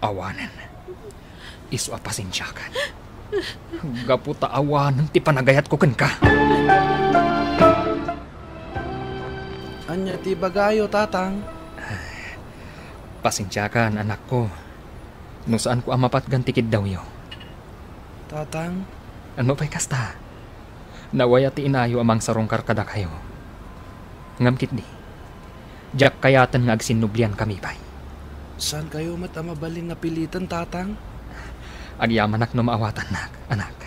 Awanen. Isu a pasensiakan. Gapu ta awanen ti panagayatko kenka. Ania ti ibagayo, Tatang? Pasensiakan, anakko, no saanko a mapatgan ti kiddawyo. Tatang? Ano pay kasta? Nawaya ti inayo a mangsarungkar kadakayo. Ngem ketdi, diak kayaten nga agsinnubliankami pay. Saankayo met a mabalin a piliten, Tatang? Agyamanak no maawatannak, anak.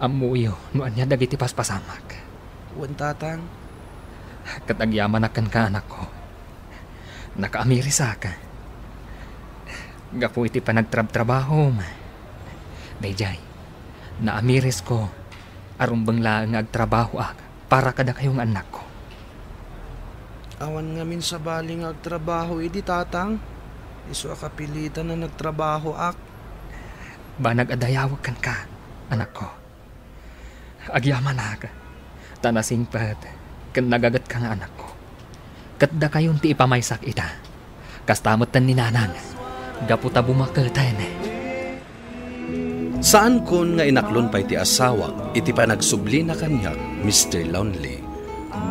Ammoyo no ania dagiti paspasamak. Wen, Tatang. Ket agyamanak kenka, anakko. Nakaamirisak gapu iti panagtrabtrabahom. Daydiay, naamirisko a rumbeng laeng nga agtrabahoak para kadakayo nga annakko. Awan ngamin sabali nga agtrabaho idi, Tatang. Isu a kapilitan a nagtrabahoak. Banag a dayawek kenka, anakko. Agyamanak, ta nasingpet ken nagagetka nga anakko. Ket dakayon ti ipamaysak ita. Kasta metten ni Nanang, gapu ta bumaketen. Saankon nga inaklon pay ti asawak iti panagsublina kaniak, Mister Lonely,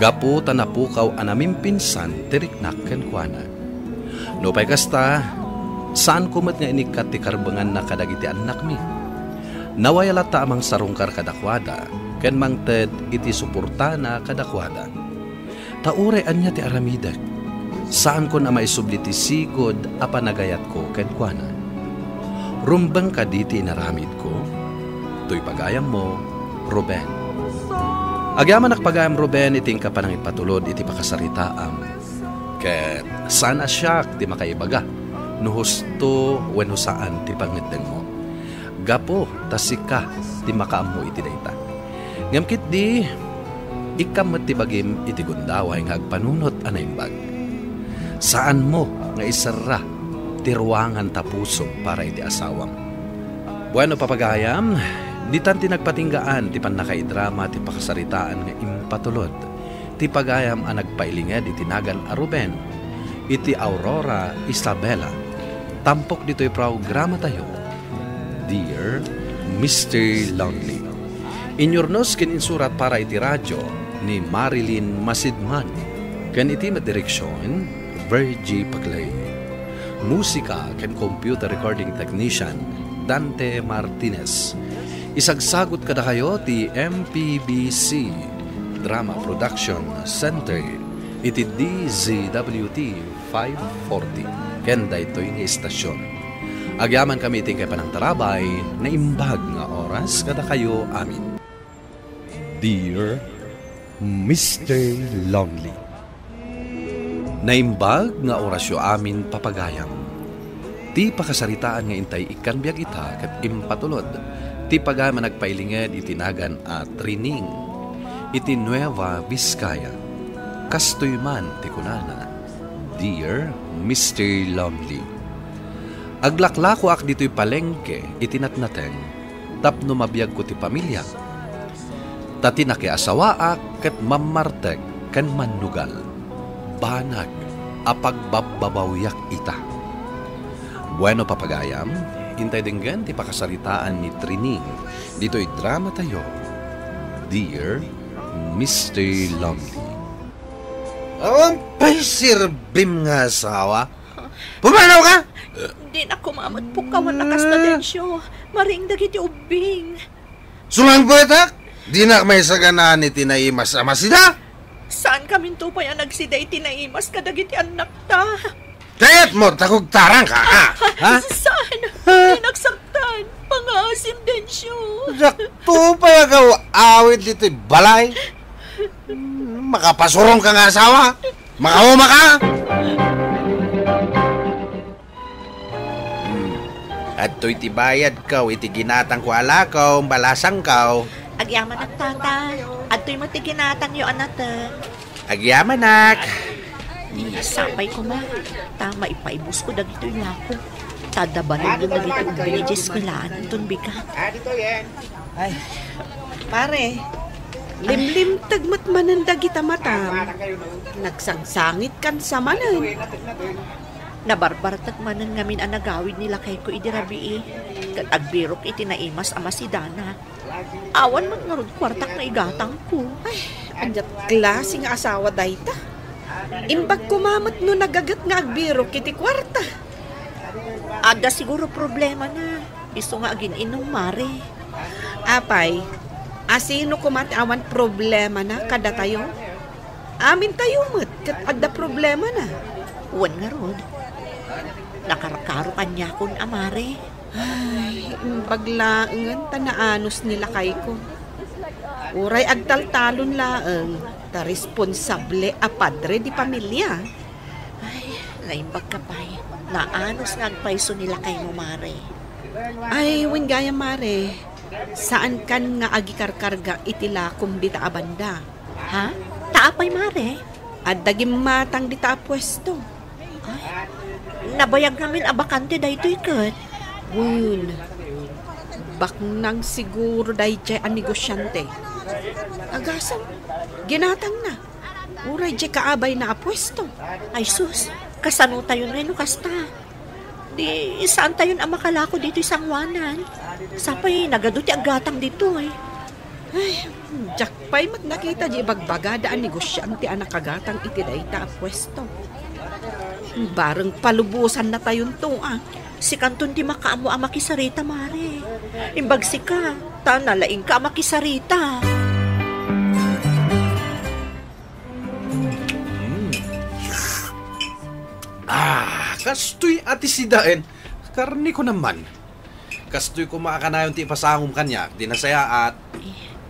gapu ta napukaw a namimpinsan ti riknak kenkuana. Nupay kasta, saanko met nga inikkat ti karbenganna kadagiti annakmi. Nawaya latta a mangsarungkar kadakuada ken mangted iti suportana kadakuada. Ta uray ania ti aramidek, saankon a maisubli ti sigud a panagayatko kenkuana. Rumbeng kadi ti inaramidko? Toy pagayammo, Ruben. Agyamanak pagayam, Ruben, iti inka panangipatulod iti pakasaritaam. Ket saan a siak ti makaibaga no husto wenno saan ti pangngeddengmo. Gapu ta sika ti makaammo iti dayta. Ngem ketdi, ikkam met ti bagim iti gundaway nga agpanunot a naimbag. Saanmo nga iserra ti ruangan ta pusog para iti asawam. Bueno, papagayam, ditan ti nagpatinggaan ti pannakaidrama ti pakasaritaan nga impatulod ti pagayam a nagpailinged iti nagan a Ruben iti Aurora, Isabela. Tampok ditoy programatayo, Dear Mister Lonely. Inyurnos ken insurat para iti radyo ni Marilyn Masidman, ken iti met direksion, Virgie Paclay. Musika ken computer recording technician, Dante Martinez. Isagsagut kadakayo ti M P B C Drama Production Center iti D Z W T five forty ken daytoy nga istasyon. Agyamankami iti inkay panangtarabay, naimbag nga oras kadakayo amin. Dear Mister Lonely. Naimbag nga orasyo amin, papagayam. Ti pakasaritaan nga intay ikkan biag ita ket impatulod ti pagayam a nagpailinged iti nagan a Trining iti Nueva Vizcaya. Kastoy man ti kunana, Dear Mister Lonely. Aglaklakoak ditoy palengke iti natnateng tapno mabiagko ti pamiliak. Ta ti nakiasawaak ket mammartek ken mannugal, banag a pagbabbabawiak ita. Bueno, papagayam, intay denggen ti pakasaritaan ni Trining ditoy dramatayo, Dear Mister Lonely. Awan pay serbim nga asawa. Pumanaw ka! Dinak koma met pukkawan a kasta, Dencio. Maring dagiti ubbing. Sumangpetak! Dinak maisaganaan iti naimas a masida! Saankaminto pay a nagsida iti naimas kadagiti annakta. Kayatmo, takugtarangka, a? Ha? Saan? Dinak saktan. Pangaasim, Dencio. Dakto pay agaw-awid ditoy balay. Makapasurongka nga asawa. Makaumaka! Hmm. Adtoy ti bayadko iti ginatangko a lako, balasangko. Agyamanak, tata. Adtoy met ti ginatangyo a nateng. Agyamanak. Sapay koma, ta maipaibusko dagitoy lako. Ta adda balingon dagiti ubbing idiay eskuelaan inton bigat. Ay, pare, limlimteg met manen dagita matam. Nagsangsangitkan sa manen. Nabarbartek manen ngamin a nagawid ni lakayko idi rabii, ket agbirok iti naimas a masidana. Awan met ngarud kuartak nga igatangko. Ay, ania klase nga asawa dayta? Imbag koma met no nagaget nga agbirok iti kuarta. Adda siguro problemana. Isu nga agin-inum, mare. Apay, asino koma ti awan problemana kadatayo? Amintayo met ket adda problemana. Wen ngarud, nakarkaro kaniakon a mare. Ay, imbag laengen ta naanus ni lakayko. Uray agtaltalon laeng ta responsable a padre di pamilia. Ay, naimbagka pay. Naanus nga agpayso ni lakaymo, mare. Ay, wen gayam, mare. Saankan nga agikarkarga iti lakom dita a banda. Ha? Ta apay, mare? Adda gimmatang dita a puesto. Ay, nabayag ngamin a bakante daytoy ket. Wen, baknang siguro daydiay a negosiante. Agasem, ginatangna. Uray diay kaabayna a puesto. Ay sus, kasano tayon ngay no kasta? Di, saan tayon a makalako ditoy sangoanan? Sapay nagadu ti aggatang ditoy. Ay, diak pay met nakita di ibagbagada a negosiante a nakagatang iti dayta a puesto. Bareng palubosannatayonto, a. Sikanton ti makaammo a makisarita, Mare. Imbag sika, ta nalaingka a makisarita. Mm. Ah, kastoy a ti sidaen. Karneko naman. Kastoy koma a kanayon ti ipasangom kaniak, di nasayaat.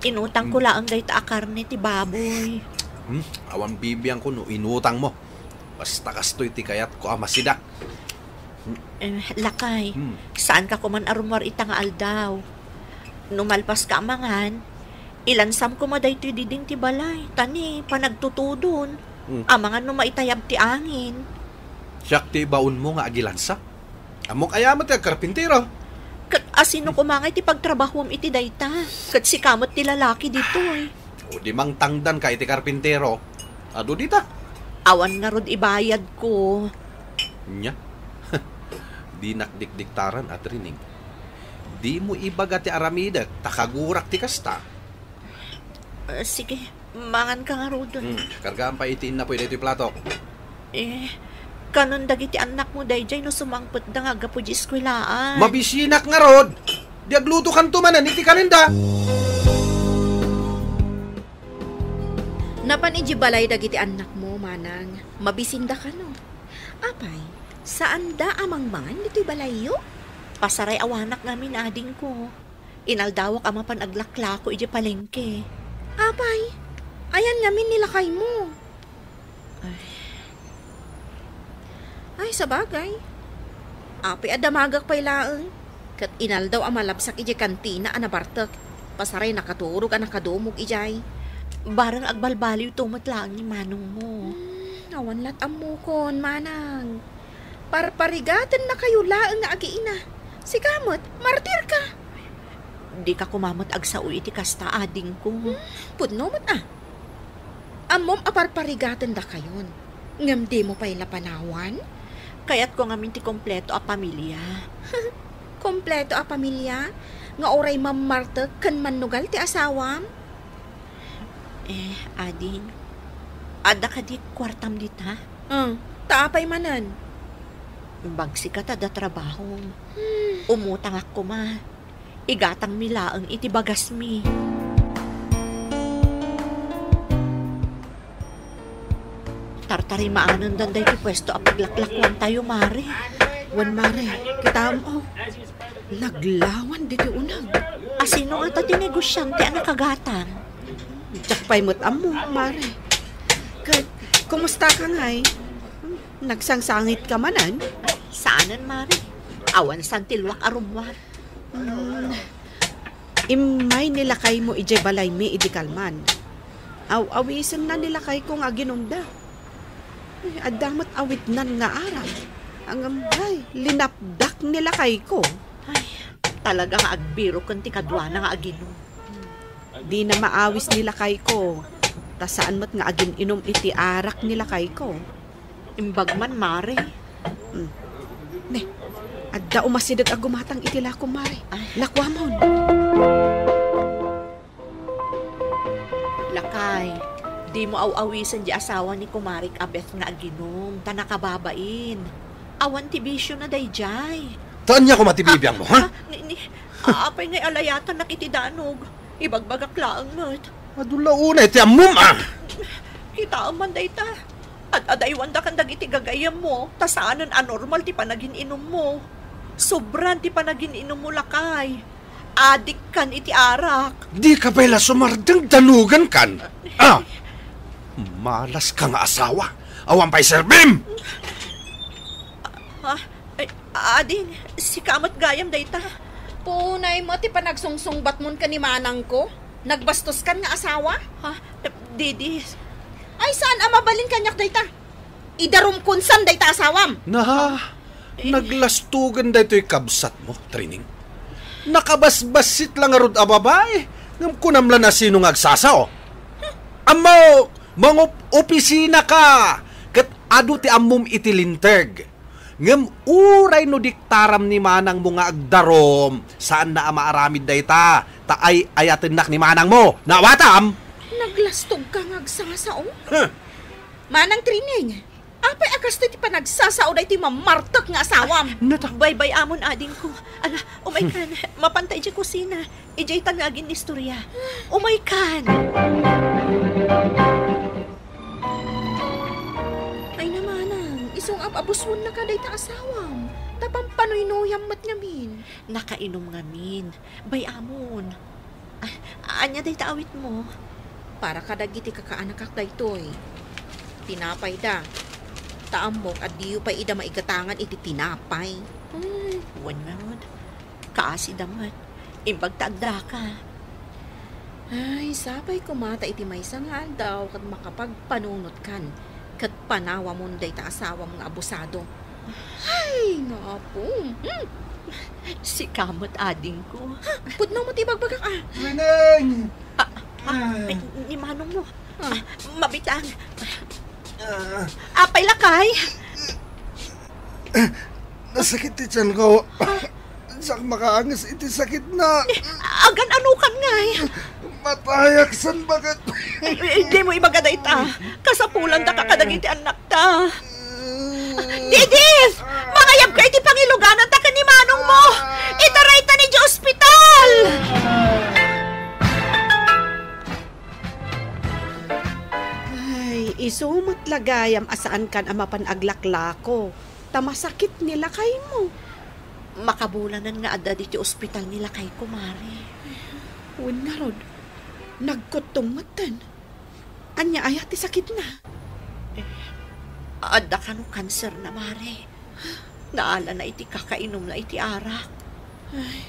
Inutangko laeng dayta a karne ti baboy. Hmm? Awan bibiangko no inutangmo. Basta kastoy ti kayatko a masida. Eh, lakay, Hmm. saanka koman a rummuar ita nga aldaw. No malpaska a mangan, ilansam koma daytoy didin ti balay, ta ni panagtutudon. Hmm. Amangan no maitayab ti angin. Siak ti ibaonmo nga agilansa? Ammok aya met ti agkarpintero. Ket asino koma ngay ti pagtrabahuam iti dayta? Ket sika met ti lalaki ditoy. O di mangtangdanka iti karpintero. Adu dita. Awan ngarud ibayadko. Nya? Dinak dikdiktaran, Atrining. Dimo ibaga ti aramidek, ta kagurak ti kasta. Ah, sige, manganka ngarud. Hmm, kargaan pay iti innapoy daytoy platok. Eh, kanon dagiti annakmo daydiay no sumangpetda nga aggapu di eskuelaan? Mabisinak ngarud! Di aglutokanto manen iti kanenda. Napan iti balay dagiti annakmo, manang, mabisinda kano. Apay, saanda a mangmangan ditoy balayyo? Pasaray awanak ngamin, adingko. Inaldawak a mapan aglaklako idiay palengke. Apay, ayan ngamin ni lakaymo? Ay. Ay, sabagay. Apay a damagak pay laeng. Ket inaldaw a malabsak idiay kantina a nabartek. Pasaray nakaturog a nakadumog idiay. Bareng agbalbaliwto met laeng ni manongmo. Hmm, awan lat ammokon, manang. Parparigatan na kayo laeng nga agiina. Sika met, martir ka. Dika koma met agsao iti kasta, adingko. Hmm, pudno met a. Ammom a parparigatan dakayon. Ngem dimo pay la panawan? Kayatko ngamin ti kompleto a pamilia. Kompleto a pamilia? Nga uray mammartek ken mannugal ti asawam? Eh, ading, adda kadi kuartam dita? Ah, ta apay manen? Bagsika ta da trabahom. Hmm. Umutangak koma. Igatangmi laeng iti bagasmi. Tartarimaanen daytoy puesto a paglaklakuantayo, Mare. Wen, Mare, kitam, oh. Naglawan ditoy uneg. Asino ngata ti negosiante a nakagatang? Diak pay met ammo, Mare. Ket, kumusta ka ngay? Nagsangsangit ka manen? Saanen, Mare. Awan san ti luak a rummuar. Hmm. Immay ni lakaymo idiay balaymi idi kalman. Aw-awisenna ni lakayko nga aginumda. Ay, adda met awitnan nga arak. Ngem, ay, linapdak ni lakayko. Ay, talaga nga agbiroken ti kaduana nga aginum. Dina maawis ni lakayko. Ta saan met nga agin-inum iti arak ni lakayko. Imbag man, Mare. Hmm. Ne, adda umasideg a gumatang iti lako, Mare. Ay. Lakuamon. Lakay, dimo aw-awisen di asawa ni kumarik a Beth nga aginum, ta nakababain. Awan ti bisiona daydiay. Ta ania koma ti bibiangmo, ha? Ah, ni, ni, apay ngay alayatannak iti danog. Ibagbagak laeng met. Adu la unay ti ammom, a! Kitaem man dayta. Ad-adaywandakan dagiti gagayyemmo, ta saanen a normal ti panagin-inummo. Sobran ti panagin-inummo, lakay. Adikkan iti arak. Dika pay la sumardeng danugankan. Ah! Malaska nga asawa. Awan pay serbim! Ah, ay, ading, sika met gayam dayta. Punay met ti panagsungsungbatmon ken ni manangko. Nagbastoskan nga asawa? Ha? Didi. Ay, saan a mabalin kaniak dayta? Idarumkon san dayta asawam? Na, eh, naglastugan daytoy kabsatmo, Trining. Nakabasbassit la ngarud a babae, ngem kunam la no sino nga agsasao. Ammo, Mangopisinaka, ket adu ti ammom iti Linteg. Ngem uray no diktaram ni manangmo nga agdarum, saanna a maaramid dayta, ta ay-ayatennak ni manangmo. Naawatam? Naglastogka nga agsasao? Huh. Manang Trining, apay a kastoy ti panagsasao daytoy mamartek nga asawam? Nata- Baybay-amon, adingko. Ala, umaykan, mapanta idiay kusina. Idiay ta nga aginnistorya. Umaykan! Ay na manang, isu nga ab-abuswennaka dayta asawam, ta pampanoynuyam met ngamin. Nakainum ngamin. Bay-amon. Ah, ania dayta awitmo? Para kadagiti kakaanakak daytoy. Tinapayda. Ta ammok a diyo pay ida maigatangan iti tinapay. Hmm, wen ngarud. Kaasida met. Imbag ta agdaka. Ay, sapay koma ta iti maysa nga aldaw ket makapagpanunotkan ket panawamon dayta asawam nga abusado. Ay, nga apo. Hmm. Sika met, adingko. Ha? Pudno mo ti ibagbagak, ah. Reneng! Ah, ah, ay, ni manong mo. Ah. Ah, mabitang. Ah. Apay, lakay? Nasakit ti tiyan ko. Diak makaanges iti sakitna. Agan-anokan ngay? Matayak san baket. Dimo ibaga dayta. Kasapulanda ka kadagiti annakta. Didis! Mangayabka iti pangilugananta ken ni manong mo! Itaraytan idiay ospital! Ay, isu met la gayam a saankan a mapan aglaklako, ta masakit ni lakaymo. Makabulanen nga adda ditoy ospital ni lakayko, Mare. Wen ngarud, nagkuttong metten. Ania aya ti sakitna? Eh, adda kano kanserna, Mare. Naalana iti kakainumna iti arak. Ay,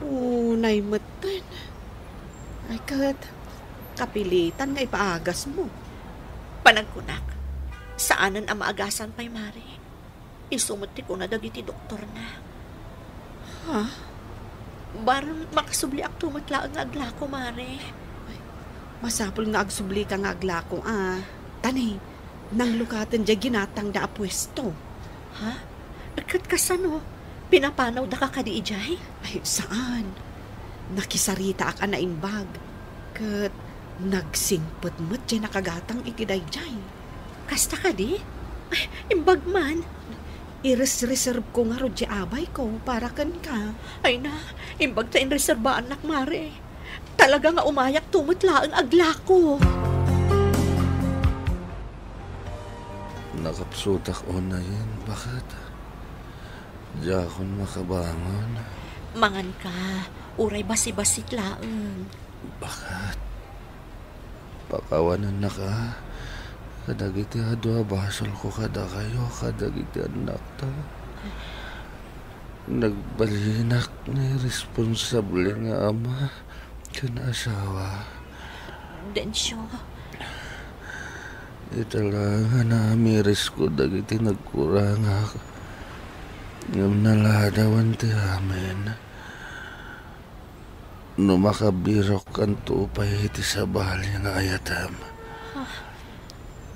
unay metten. Ay, ket, kapilitan nga ipaagasmo. Panagkunak, saanen a maagasan pay, Mare. Isu met ti kuna dagiti doktorna. Ha? Barang makasubliakto met laeng nga aglako, Mare. Ay, masapul nga agsublika nga aglako, a. Ta ni, nanglukaten diay ginatangda a puesto. Ha? Ket kasano? Pinapanawdaka kadi idiay? Ay, saan. Nakisaritaak a naimbag. Ket nagsingpet met diay nakagatang iti daydiay. Kasta kadi? Ay, imbag man. Iresreserbko ngarud diay abayko para kenka. Ay na, imbag ta inreserbaannak, Mare. Talaga nga umayakto met laeng aglako. Nakapsutak unayen, baket. Diakon makabangon. Manganka, uray basibasit laeng. Baket. Pakawanennaka kadagiti adu a basolko kadakayo, kadagiti annakta. Nagbalinak nga irresponsable nga ama ken asawa. Dencio. Ita la nga naamirisko dagiti nagkurangak, ngem naladawan ti amin. No makabirokkanto pay iti sabali nga ayatem, ah,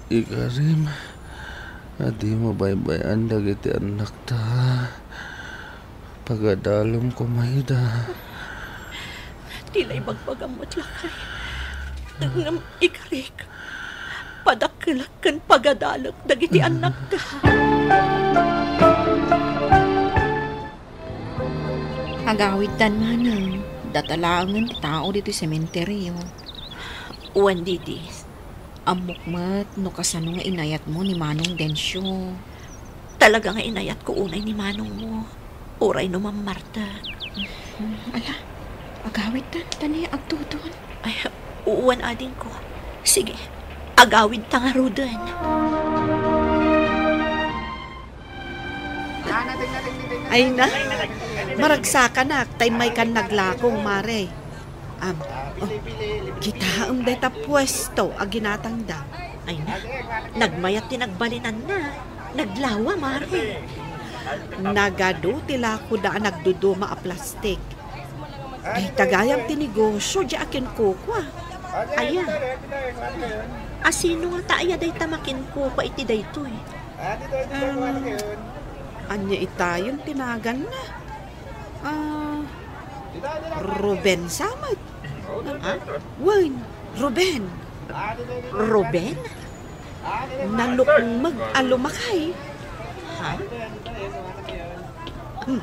ikarim a dimo baybay-an dagiti annakta. Pagadalem koma ida. Ti la ibagbagam met, lakay. Ngem ikarik, padakkelek ken pagadalek dagiti annakta. Agawidtan manen, data laengen ti tao ditoy sementerio. Wen, Didi, ammok met no kasano nga inayatmo ni Manong Dencio. Talaga nga inayatko unay ni manongmo, uray no mammartek. Hmm, ala, agawidtan, ta ni agtudon. Ay, wen, adingko. Sige, agawidta ngaruden. Ay na, maragsakanak, ta immaykan naglakong, Mare. Am, oh, kitaem dayta puesto a ginatangda. Ay na, nagmayat ti nagbalinanna. Naglawa, Mare. Nagadu ti lakoda a nagduduma a plastik. Dayta gayam ti negosio diay a kinkukua. Aya? Asino ngata aya dayta makinkupa iti daytoy? Em, ania itayon ti naganna? Ah, Ruben sa met. Ha? Wen, Ruben. Ruben? Nalukmeg a lumakay. Ha? Hmm,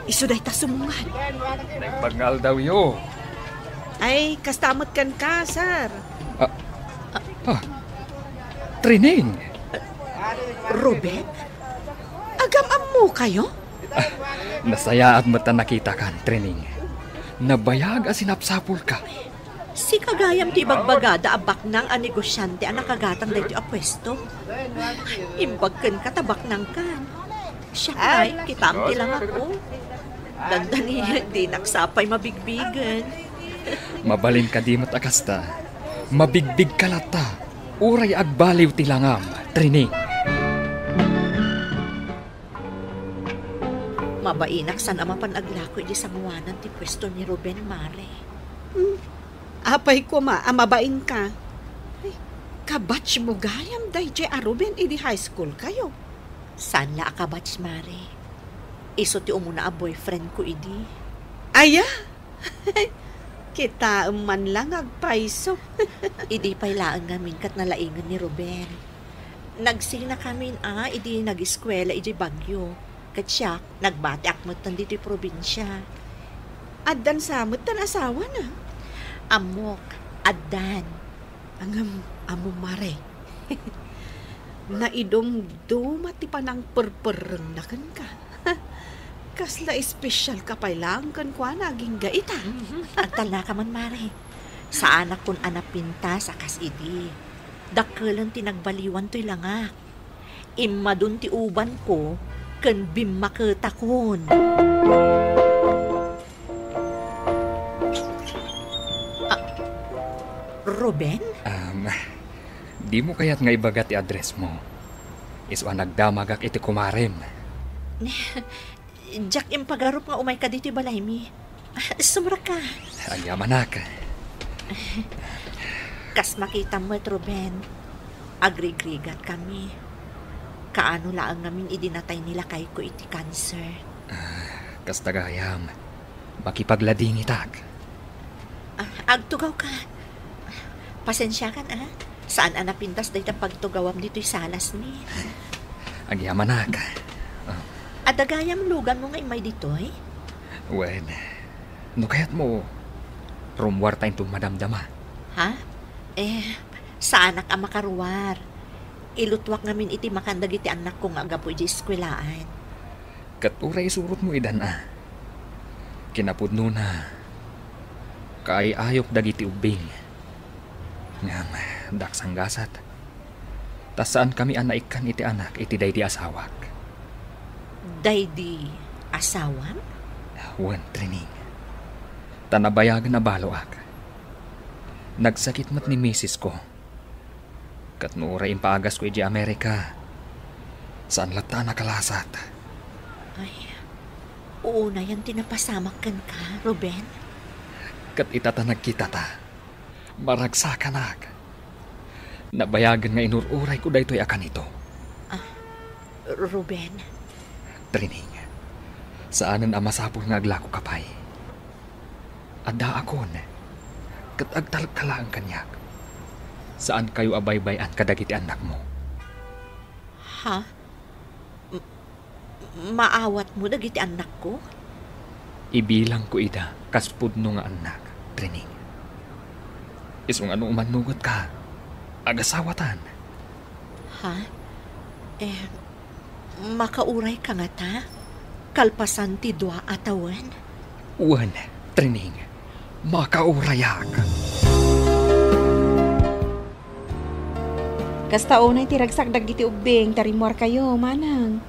isu dayta sumungad. Naimbag nga aldawyo. Ay, kasta met kenka, sir. Ah, ah, Trining! Ruben? Agam-ammokayo? Ah, nasayaat met a nakitakan, Trining. Nabayag a sinapsapulka. Sika gayam ti ibagbagada a baknang a negosiante a nakagatang daytoy a puesto. Imbag kenka ta baknangkan. Siak ngay, kitaem ti langak, o. Dandani, dinak sapay mabigbigen. Mabalin kadi met a kasta. Mabigbigka latta. Uray agbaliw ti langam, Trining. Mabainak saan a mapan aglako iti sangoanan ti puesto ni Ruben, Mare. Hmm. Apay koma a mabainka? Ay, kabatchmo gayam daydiay a Ruben idi high school kayo? Saan la a kabatch, Mare. Isu ti umuna a boyfriend ko idi. Aya? Kitaem man la nga agpayso. Idi pay laeng ngamin ket nalaingen ni Ruben. Nagsinakamin a idi nag-eskuela idiay Baguio. Ket siak, nagbatiak metten ditoy probinsia. Addan sa metten asawam? Ammok, addan. Ngem, ammom, Mare. Naidumduma ti panangperperrengna kenka. Kasla espesialka pay laeng kenkuana agingga ita. Mhm. Agtalnaka man, Mare. Saanakon a napintas a kas idi. Dakkelen ti nagbaliwan toy langak. Immadun ti ubanko ken bimmaketakon. Ah, Ruben? Um, dimo kayat nga ibaga ti address mo? Isu a nagdamagak iti kumarem. Diak impagarup nga umayka ditoy balaymi. Sumrekka. Agyamanak. Kas makitam met, Ruben, agrigrigatkami. Kaano laeng ngamin idi natay ni lakayko iti cancer. Ah, kasta gayam, makipagladingitak. Ah, agtugawka. Pasensiakan, ah. Saan a napintas dayta pagtugawam ditoy salasmi. Agyamanak. Ah. Adda gayam luganmo nga immay ditoy? Wen, no kayatmo, rummuarta inton madamdama. Ha? Eh, saanak a makaruar. Ilutuak ngamin iti makan dagiti annakko nga aggapu idiay eskuelaan. Ket uray isurotmo idan a. Kinapudnona, kaay-ayok dagiti ubbing. Ngem, diak sanggasat. Ta saankami a naikkan iti anak iti daydi asawak. Daydi asawam? Wen, Trining. Ta nabayagen a baloak. Nagsakit met ni misisko. Ket no uray impaagasko idiay Amerika, saan latta a nakalasat. Ay, unayen ti napasamak kenka, Ruben. Ket ita ta nagkitata, maragsakanak. Nabayagen nga inur-urayko daytoy a kanito. Ah, Ruben. Trining, saanen a masapul nga aglakoka pay. Addaakon, ket agtalekka laeng kaniak. Saankayo a baybay-an kadagiti annakmo. Ha? M-, maawatmo dagiti annakko? Ibilangko ida kas pudno nga annak, Trining. Isu nga no umannugotka, agasawatan. Ha? Eh, makaurayka ngata? Kalpasan ti dua a tawen? Wen, Trining, makaurayak. Kasta unay ti ragsak dagiti ubbing ta rimmuarkayo, manang.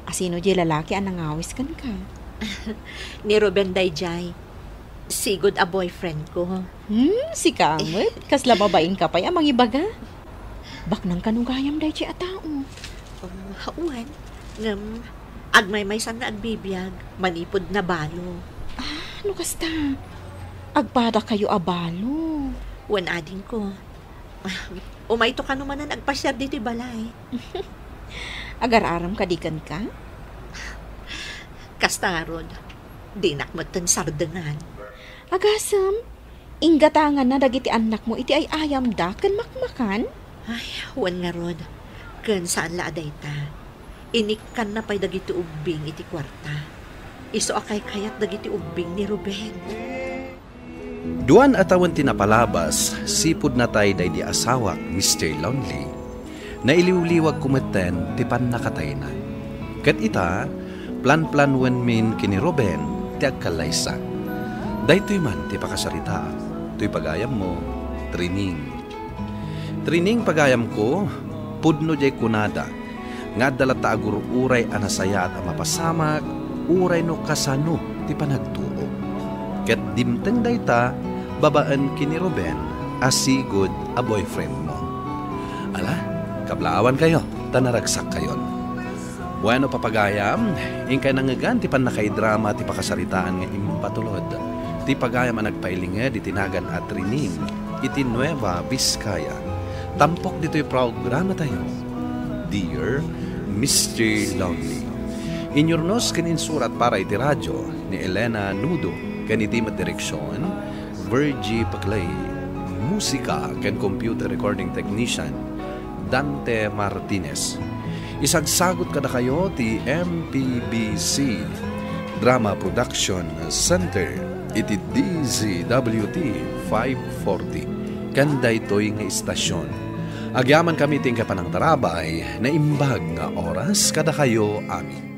Asino diay lalaki a nangawis kenka? Ni Ruben daydiay. Sigud a boyfriend ko. Hmm, sika met? Kasla babainka pay a mangibaga? Baknang kano gayam daydiay a tao? Um, wen. Ngem, agmaymaysan nga agbibiag, manipud nabalo. Ah, no kasta, agpadakayo a balo. Wen adingko. Umayto kano manen agpasiar ditoy balay. Agar-aram kadi kenka? Kasta ngarud, dinak metten sardengan. Agasem, inggatanganna dagiti annakmo iti ay-ayamda ken makmakan? Ay, wen ngarud, ken saan la a dayta. Inikkanna pay dagiti ubbing iti kuarta. Isu a kaykayat dagiti ubbing ni Ruben. Duan a tawen ti napalabas, sipud natay daydi asawak, Mister Lonely. Nailiwliwagko metten ti pannakatayna. Ket ita, planplanwenmin ken ni Ruben ti agkallaysa. Daytoy man ti pakasaritaak. Toy pagayammo, Trining. Trining, pagayamko, pudno diay kunada nga adda latta agur-uray a nasayaat a mapasamak, uray no kasano ti panagtuo. Ket dimteng dayta babaen ken ni Ruben a sigud a boyfriendmo. Ala, kablaawankayo, ta naragsak kayon. Bueno, papagayam, inkay nangngegan ti pannakaidrama ti pakasaritaan nga impatulod ti pagayam a nagpailinged iti nagan a Trining iti Nueva Vizcaya. Tampok ditoy programatayo, Dear Mister Lonely. Inyurnos ken insurat para iti radio ni Elena Nudo ken iti met direksion, Virgie Paclay. Musika ken computer recording technician, Dante Martinez. Isagsagut kadakayo ti M P B C Drama Production Center iti D Z W T five forty. Ken daytoy nga istasyon, agyamankami ti inkay panangtarabay, naimbag nga oras kadakayo amin.